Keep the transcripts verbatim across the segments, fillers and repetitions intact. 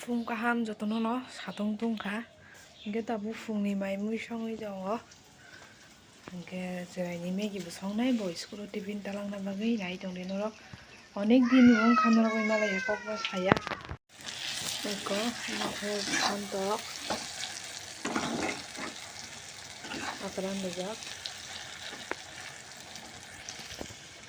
Phung kaham jotono no satung tungkha. Hwnkhe tabuk phungni mai mui songwi tongo. Hwnkhe chwraini Maggie bo songnai, bo school o tiffin talangna bagwi nai tongdi norok. Onek din wngkha norok bai malaya kokno saya. Eko, omo khe phantok. Akran rijak.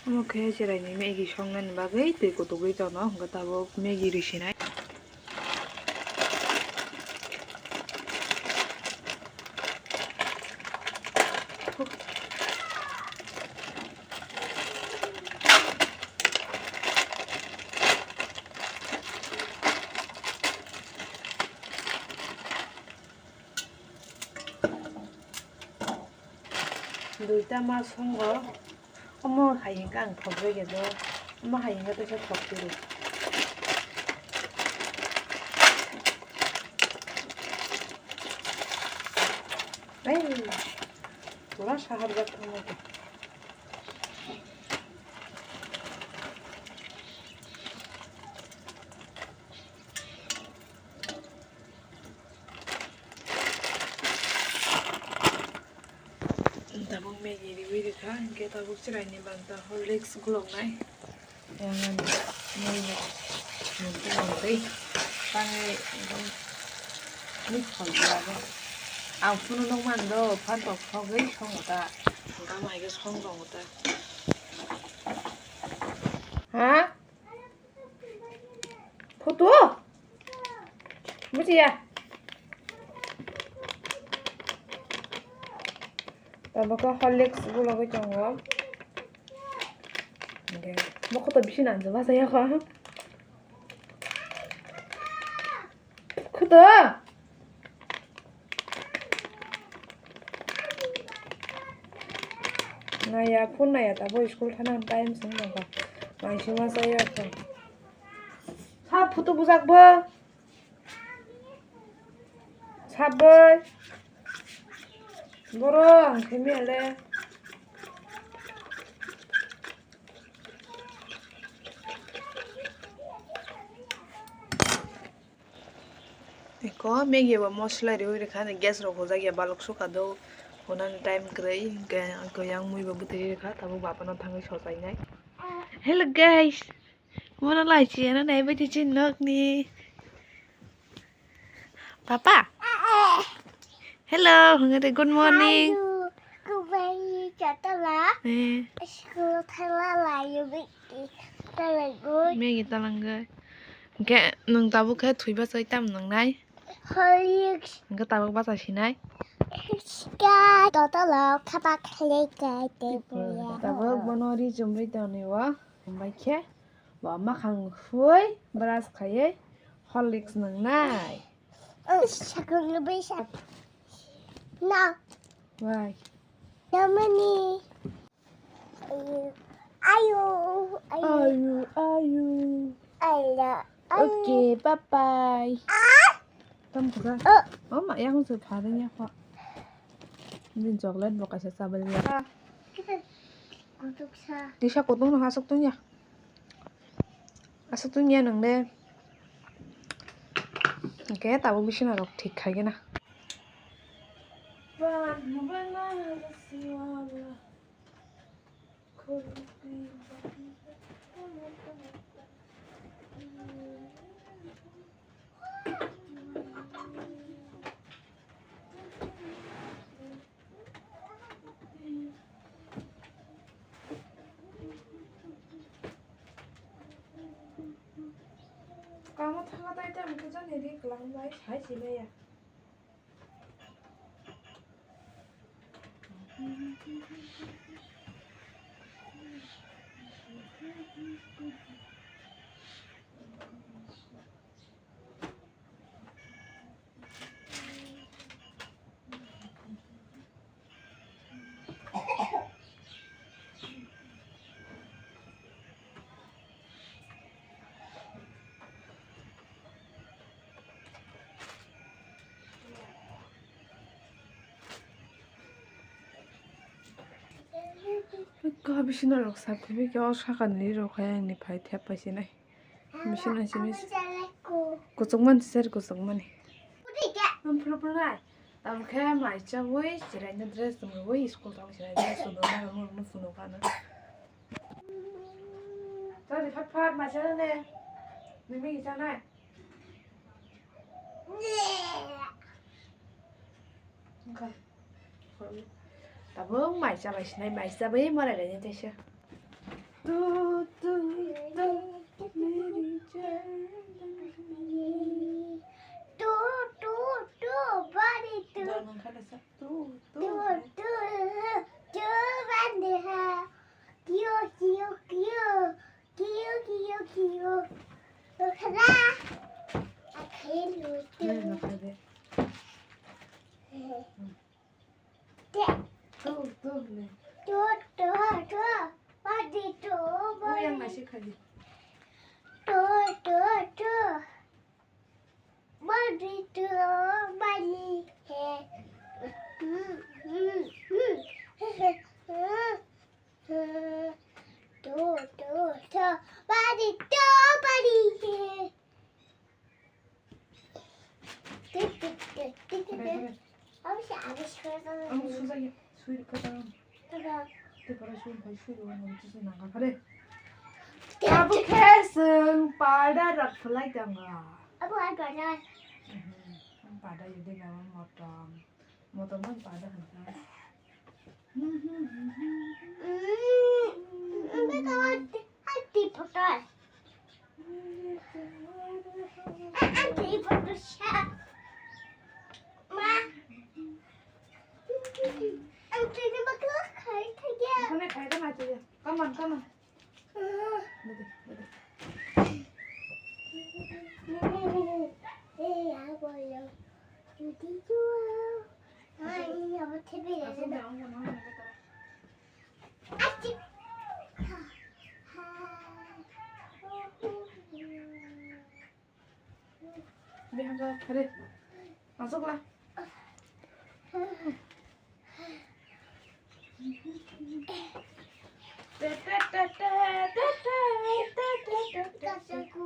Omo khe chwraini Maggie songnani bagwi twi kutugwi tono, hwnkhe tabuk Maggie risinai. Duita ma songo. Omo hai hwnka ang thok bai khe do. Omo hai hwnka teisa thok tiro. Ei, pura sahar jak thangma khe. Tabuk Maggie riwi rikha, hwnkhe tabuk chwraini banta Horlicks guloknai. Yang ani mui no mui twi tangwi ekdom mui khol ya bo. Ang phunu nukmani do phantok thogwi songo ta, hwnkhe ama hai khe song tongo ta. Ha? Photo? Bujiya. Tabuk khe Horlicks gulogwi tongo. Hwnkhe bo kotor bisingo anjak bachaya kho. Khuto. Naya, phone naya, tabuk school thana time swng tongkha. Mai sima chaya kho. Sa photo bujak bo. Saboi. Borok ang khe mele. Eko Maggie bo mosla riwi rikha, gas rok hojak ya, balok sukha do, honani time kwrwi, hwnkhe ang khe yang mui bo bwtwi rikha, tabuk bapano thangwi sochainai. Hello guys, bono lai chiyana nai bai di chini nokni. Papa. Hello, hwnkhe tei good morning. Hello, good morning, Chatala. Eh. School thangla layo biki talangoi. Maggie talangoi. Hwnkhe nwng tabuk khe thwi bachai tam nwngnai? Horlicks. Hwnkhe tabuk bacha sinai? Sika totolo khaba khlai kai tei buya. Tabuk bono ri chumri tonwi o. Hambai khe. Bo makhang sui brush khaiwi Horlicks nwngnai. Ang sakang nw bai sak. Na. Wai. Namani. Ayu. Ayu, ayu. Ayu, ayu. Ayu. Okay, bye bye. Ah. Tam kha. Oh. Oh, ma yang se pha ding ya kho. Din chocolate bo kaisa chabal ya. Kutuk sa. Tisa kutung no hasuk tung ya. Aswk tungya nwng de. Hwnkhe tabuk bisina rok thik khai gana. Kamo thangma tai tam khe jani ri kwlangbai sai sinai ya. Ekka bisina rok sak phaibai khe o sakani rok hai ani phai thep pai sinai. Bisina simi. Kuchukmani sir kuchukmani. Ang phuru phuru nai. Tamo khe mai chawi chwraino dress chumrwi school thang chwraino dress chumrwi mai rokno phunukha na. Chari phat phat mai chana ne. Mimi chanai. Tabuk mai chabai sinai, mai chabai malai lai teisa. Tu tu tu meri jaan. Tu tu tu bari tu. Dal nang khala sa. Tu tu. Tu tu tu bande ha. Kiyo kiyo kiyo. Kiyo kiyo kiyo. Nang khala. Akhelu tu. Nang khala. Tu, tu, ne. Tu, tu, tu. Padi tu, padi. Uyang nasi khaji. Tu, tu, tu. Padi tu, padi he. Tu, tu, tu. Padi tu, padi he. Ang susa ya, sui ka ta. Te para sui bai sui ro na, sui na ka pare. Abo khe chwng pada rak phlai tanga. Abo ai pada. Pada yede na motom. Motom man pada hanta. Come on, come on. Bihaga, re. Masuklah. Kaisaku,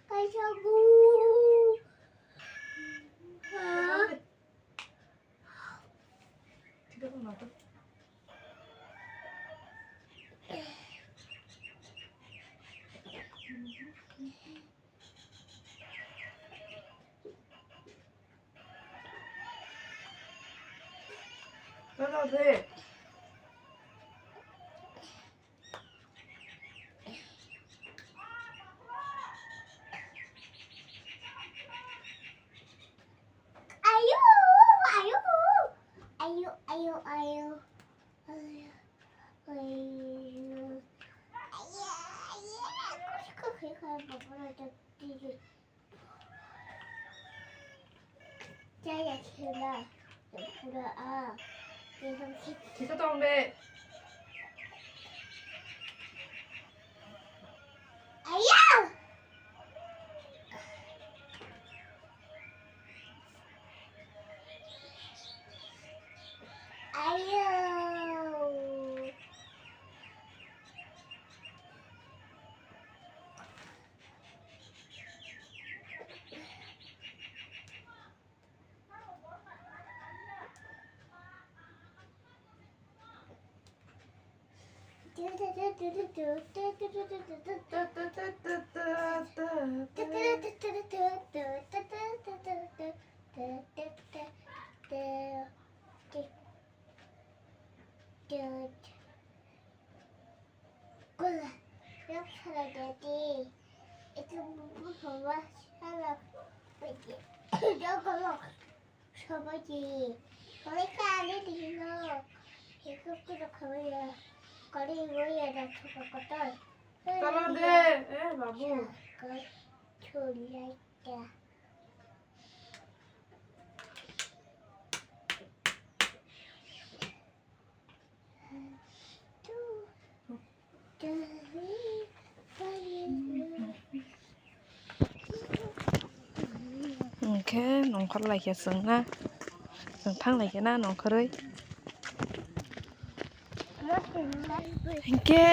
kaisaku. Ayo, ayo, ayo, ayo, ayo. Kisa tong de. Ayo! Ayo! Kula, yok sala jadi. Itu buku bawa sala. Jadi, jogolok. Sobo jadi. Kali kali di sini. Itu kuda kawin ya. Kali gue ya dah cukup kotor. Tolong deh, eh, babu. Kali culiak ya. Hwnkhe nongkhor laikha chwngna, chwng thang laikha na nongkhorwi. Hwnkhe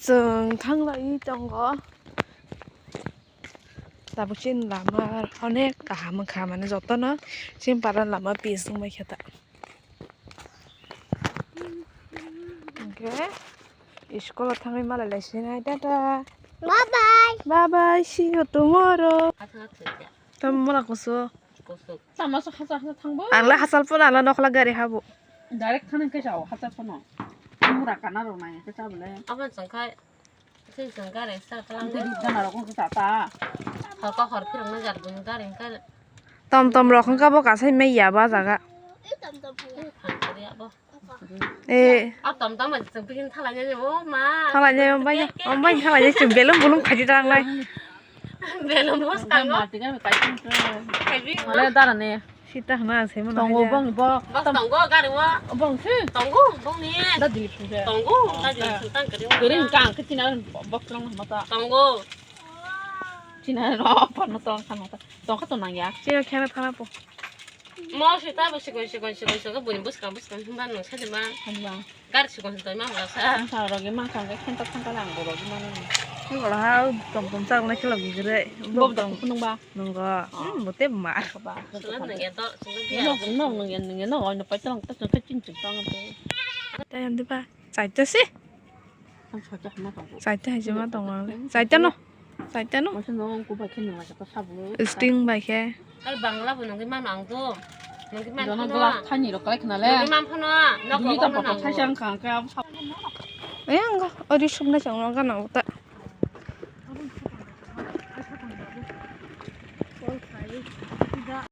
chwng thang lai tongo. Abo chini lama onek kaham wngkha, mane jotono chini para lama pis wngbaikha ta. Hwnkhe school o thangwi malai laisinai, tata. Bye bye. Bye bye, see you tomorrow. Tamo mula kusu. Tamo sa hasa hasa thangbo. Ang le hachal phano, ang le nokla gari habo. Direct thani khe chao hachal phano. Mura kana rok nai khe chabole. Abo chwng khai. Sing sing gari start kalang de. Gana rok kung sa ta. Hor ko hor phirang na jar gun gari ka. Tom tom rok kung ka bo kasai mai ya ba jaga. Phan kari abo. Eh. A tom tom man sing pikin thala nya o ma. Thala nya o bai. O bai thala nya sing belum bulum khaji tang lai. Belum bos kango. Mati kan kai. Khaji. Ole dara ne. Sita hana se mo. Tongo bong bo. Bos tongo gari wo. Bong si. Tongo bong ni. Da dili phung se. Tongo da dili phung tang kari. Gari kang ke tina bok long mata. Tongo. Tina ro pon tong khan mata. Tong kha to nang ya. Sino khena thana po. Mo sita bo sikon sikon sikon sikon buni bus kang bus kang himba nang sa de ma. Himba. Gari sikon sikon ma mala sa. Sa ro ge ma kang ke khenta khenta lang bo ro ge ma nang. Ni wala ha tom tom sa na khelo gigre. Bo dong phunung ba. Nunggu. Hmm, bote ma. Sula nunggu to, sula biya. Nok, nok nunggu, nunggu, nok, oino pai tong, tong, tong, ching, ching, tong, tong. Tei ang diba? Saita si? Ang saita hama tong. Saita hai jema tong ang le. Saita no. Saita no. Masa no ang kubai khe nunggu saita sabu. Sting bai khe. Ai bangla bo nunggu man ang to. Nunggu man Jono phano. Glass thani rok kalai khna le. Nunggu man phano. Nok Dui rok ta phano photo nanggo. Thaisa ang khang khe ang sab. Eh, ang ga, ori sukna chang no gana uta.